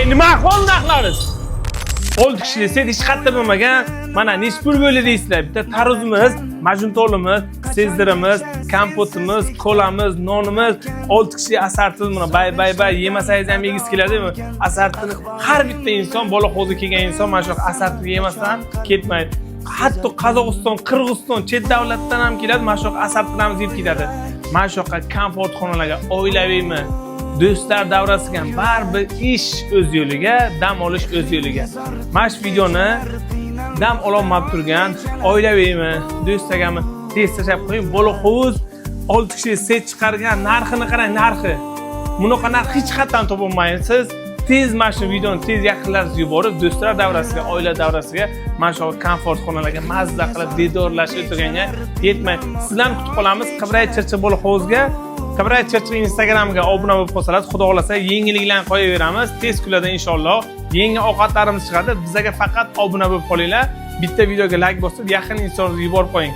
Nima ahvol, narxlarimiz? 6 kishilik set hech qayerda bo'lmagan. Mana, nechi pul bo'ldi deysizlar? Bitta tarvuzimiz, majuntolimiz, sezdirimiz, kompotimiz, kolamiz, nonimiz, 6 kishilik assortimiz. Mana, bay bay bay, yemasangiz ham yegisi keladi. Assortini har bitta inson, Bolaxozga kelgan inson mana shu assortini yemasdan ketmaydi. Hatto Qozog'iston, Qirg'iziston, chet davlatdan ham keladi, mana shu assortlarimizni yeb ketadi. Mana shu yoqqa komfort xonalarga oilaviymi, do'stlar davrasiga ham, baribir ish o'z yo'liga, dam olish o'z yo'liga. Mana shu videoni dam ololmab turgan oilaviymi, do'stlargami, tez tashlab qo'ying. Bolahovuz 6 kishilik set chiqargan, narxini qarang, narxi. Bunaqa narx hech qayerdan topolmaysiz. Tez mana shu videoni tez yaqinlaringizga yuborib, do'stlar davrasiga, oila davrasiga, mana shu komfort xonalarga mazza qilib diydorlashib o'tirganga yetmay. Sizlarni kutib qolamiz Qibray, Chirchiq, Bolahovuzga. Qibray, Chirchiq Instagramiga obuna bo'lib qolsalar, xudo xohlasa, yangiliklarni qo'yaveramiz. Tez kunlarda, inshaalloh, yangi ovqatlarimiz chiqadi. Bizga faqat obuna bo'lib qolinglar. Bitta videoga layk bosib, yaqin insonlarga yuborib qo'ying.